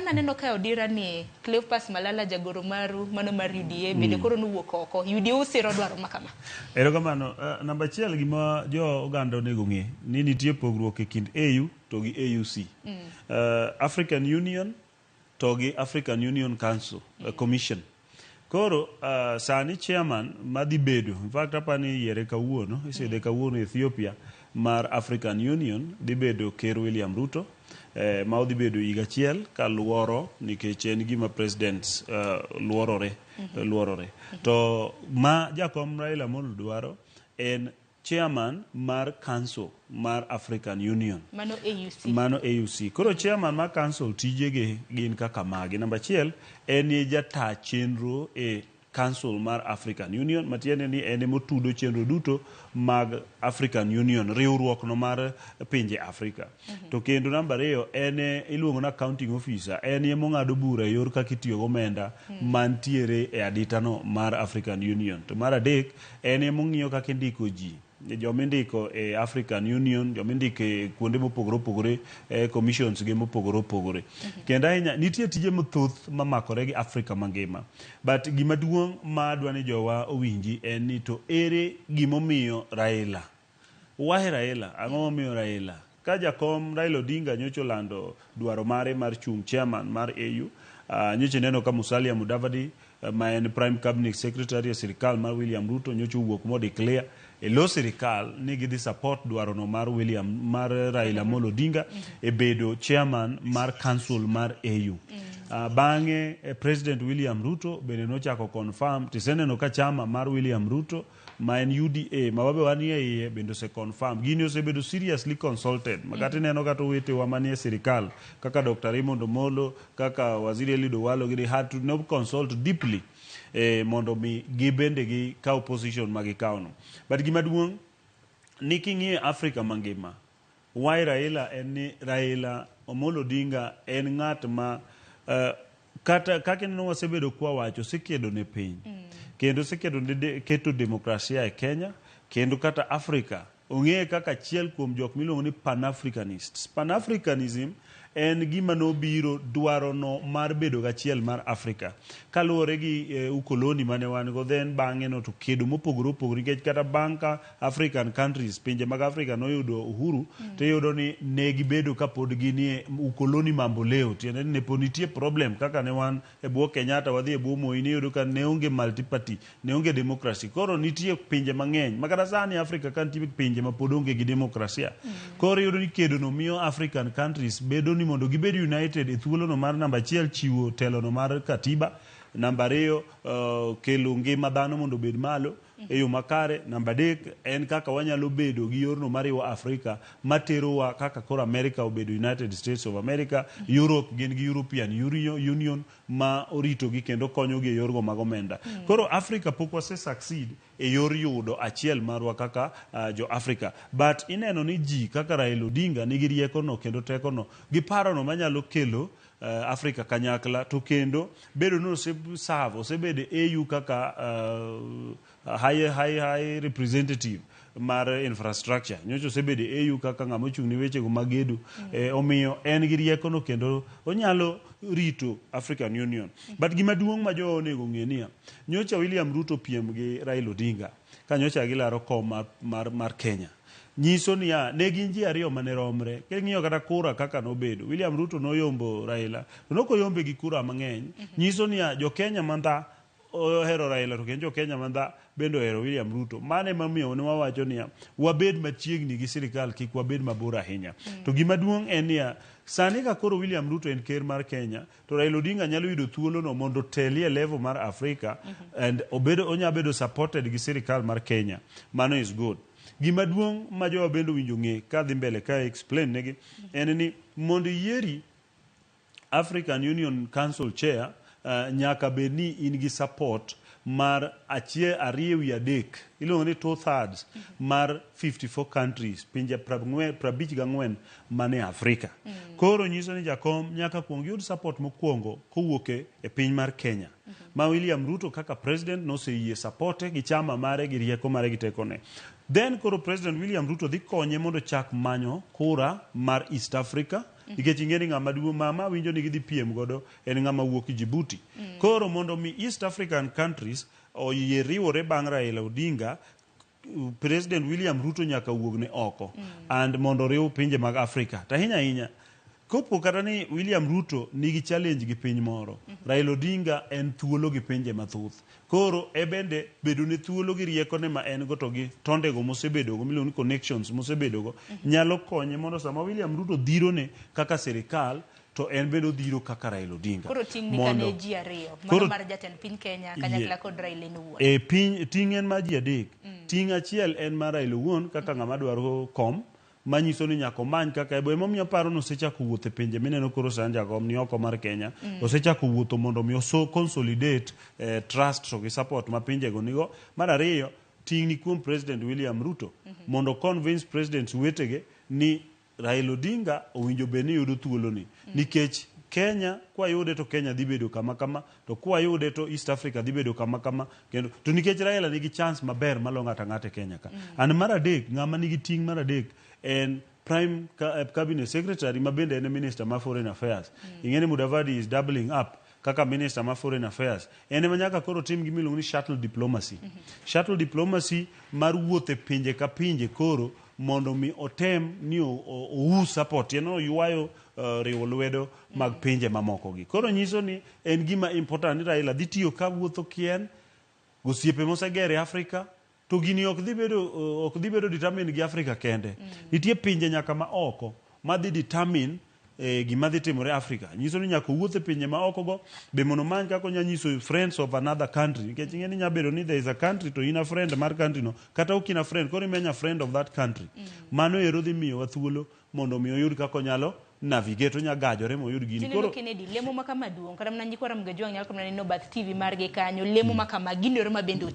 naneno ka odira ni Cleophas Malala jagoro maru mano mar UDA bende koro nowuok oko. UDA usiro dwaro ma kama. Erokamano. Namba achiel gima jo oganda onego ng'e ni nitie pogruok e kind AU to gi AUC. African Union to gi African Union Council, Commission. Koro sani chairman madhi bedo, in fact apani iyiere kawuono, isidhe kawuono Ethiopia mar African Union dhi bedo Ker William Ruto ma odhi bedo higa achiel ka luoro nikech en gima presidents luorore luorore. To ma jakom Raila Amolo dwaro en chairman mar council mar African Union. Mano AUC. Mano AUC. Koro chairman mar council tijege gin kaka magi. Namba achiel, en e jata chenro e council mar African Union, matiende ni en emotudo chenro duto mag African Union, riwruok no mar pinje Afrika. To kendo namba ariyo, en e iluongo ni accounting officer, en emong'ado bura e yor kaka itiyo gomenda mantiere e adita no mar African Union. To mar adek, en emong'iyo kaka indiko ji, joma indiko e African Union, joma indiko e kuonde mopogore opogore, e commissions gi mopogore opogore. Kendo ahinya nitie tije mathoth mamakore gi Afrika mangima. But gima duong' ma adwa ni jowa owinji en ni to ere gimomiyo Raila? Why Raila? Ang'o momiyo Raila? Ka jakom Raila Odinga nyocha olando dwaro mare mar chung' chairman mar AU, nyocha ineno ka Musalia Mudavadi ma en Prime Cabinet Secretary e sirikal mar William Ruto nyocha owuok mo declare e lo sirikal ni gidhi support dwarono mar William mar Raila Amolo Odinga e bedo chairman mar council mar AU. Bang'e President William Ruto bende nochako confirm tiseneno ka chama mar William Ruto ma en UDA ma wabe wanie iye bende ose confirm. Gini osebedo seriously consulted. Ma kata ineno kata owetewa manie sirikal kaka Dr. Raymond Omolo, kaka Waziri Eliud Owalo gini had to no consult deeply mondo mi gibende gikaw position ma gikaw no. But gima duong' ni king'iyo Africa mangima, why Raila en ni Raila Amolo Odinga en ng'at ma kata kaka ineno wasebedo kwa wacho osekedo ne piny kendo osekedo ne keto demokrasia e Kenya kendo kata Africa ong'eye kaka achiel kuom jok miluongo ni Pan-Africanists. Pan-Africanism en gima nobiro dwaro no mar bedo gachiel mar Africa kaluwore gi ukoloni mane wan go, then bang'e no to kedo mopogore opogore nikech kata bang' ka African countries, pinje mag Africa noyudo uhuru tiyudo ni ne gibedo ka pod ginie ukoloni mambo leo, tiende ni ne pod nitie problem kaka ne wan e bwo Kenyatta wadhi e bwo Moi niyudo ka ne onge multi-party, ne onge democracy. Koro nitie pinje mang'eny ma kata sani Africa ka nitie pinje ma pod onge gi demokrasia. Koro iyudo ni kedo no miyo African countries bedo ni mondo gibed united e thuolo no mar namba achiel chiwo telo no mar katiba, namba ariyo kelo ngima dhano mondo obed malo e yo makare, namba adek en kaka wanyalo bedo gi yorno mariwo Afrika materowa kaka koro America obedo United States of America, Europe gin gi European Union ma oritogi kendo konyogi e yorgo mag omenda. Koro Africa pok wase succeed e yor yudo achiel marwa kaka jo Africa. But ineno ni ji kaka Raila Odinga nigi rieko no kendo teko no gi paro no manyalo kelo Africa kanyakla to kendo bedo ni ose serve osebedo e AU kaka high representative mar infrastructure nyocha osebedo e AU kaka ng'ama ochung' ne wechego mag gedo omiyo en gi rieko no kendo onyalo rito African Union. But gima duong' ma jowa onego ng'e niya, nyocha William Ruto piem gi Raila Odinga ka nyocha gilaro kom mar Kenya. Nyiso niya, ne gin ji ariyo mane romre. King'iyo kata kura kaka nobedo, William Ruto noyombo Raila, to nok oyombe gi kura mang'eny. Nyiso niya, jo Kenya mandha ohero Raila to kendo jo Kenya mandha bende ohero William Ruto. Mano emomiyo ne wawacho niya, wabed machiegni gi sirikal kik wabed mabor ahinya. To gima duong' en niya, sani ka koro William Ruto en ker mar Kenya, to Raila Odinga nyalo yudo thuolo no mondo otelie level mar Africa and obedo onya bedo supported gi sirikal mar Kenya. Mano is good. Gima duong' ma jowa bende owinjo ng'e kadhi mbele ka explain negi en ni mondo iyieri African Union Council Chair nyaka bed ni in gi support mar achiel ariyo ewi adek iluongo ni 2/3 mar 54 countries pinje 54 mane Afrika. Koro nyiso ni jakom nyaka kuong yud support mokwongo kowuok e piny mar Kenya. Ma William Ruto kaka president noseyie supporte gi chama mare gi rieko mare gi tekone. Then koro President William Ruto dhi konye mondo chak manyo kura mar East Africa. Nikech ing'e ni ng'ama duong' mama winjo ni gidhi piem godo en ng'ama wuok Djibouti. Koro mondo mi East African countries oyie riwore bang' Raila Odinga, President William Ruto nyaka wuogne oko and mondo oriw pinje mag Afrika. To ahinya ahinya, kopo kata ni William Ruto nigi challenge gi piny moro, Raila Odinga en thuolo gi pinje mathoth. Koro e bende bedo ne thuolo gi riekone ma en go to gi tondego mosebedogo miluongo ni connections mosebedogo nyalo konye mondo sama William Ruto dhirone kaka sirikal to en bende odhiro kaka Raila Odinga. Koro ting' ni kane ji ariyo, mano mar jatend piny Kenya kanyakla kod Raila en owuon. E piny ting' en mar ji adek. Ting' achiel en mar Raila owuon kaka ng'ama dwaro kom manyiso ni nyaka omany kaka ebo emomiyo aparo ni osechako wuotho e pinje mineno koro sani jakom ni oko mar Kenya osechako wuotho mondo mi oso consolidate trust to gi support ma pinjego nigo. Mar ariyo ting' ni kuom President William Ruto mondo convince presidents wetege ni Raila Odinga owinjo bed ni yudo thuoloni nikech Kenya kwayude to Kenya dhi bedo kama kama to kwayude to East Africa dhi bedo kama kama kendo to nikech Raila nigi chance maber malo ng'ato ang'ata e Kenya ka. And mar adek ng'ama nigi ting' mar adek en Prime Cabinet Secretary ma bende en e Minister ma Foreign Affairs. Ing'e ni Mudavadi is doubling up kaka Minister ma Foreign Affairs. En ema nyaka koro tim gima iluongo ni shuttle diplomacy. Shuttle diplomacy mar wuotho e pinje ka pinje koro mondo mi otem ni ou support en oywayo riwo lwedo mag pinje mamoko gi. Koro nyiso ni en gima important ni Raila dhi tiyo ka wuotho kien gosiepe mosegero e Africa to gini ok dhi bedo ok dhi bedo determined gi Africa kende. Nitie pinje nyaka ma oko madhi determine gima dhi timore Africa. Nyiso ni nyaka owuoth e pinje ma oko go be mondo omany kaka onya nyiso friends of another country. Nikech ing'e ni nya bedo ni there is a country to in a friend mar country no kata ok in a friend koro imenya friend of that country. Mano ero dhi miyowa thuolo mondo mi oyud kaka onyalo navigate onya gajore moyud gini. Tineno Koro Kennedy, lemo ma kama duong' kata mana nyikwa Ramogi Ajwang' nyalo mana neno bath TV margi kanyo lemo ma kama gino ero ma bende oti.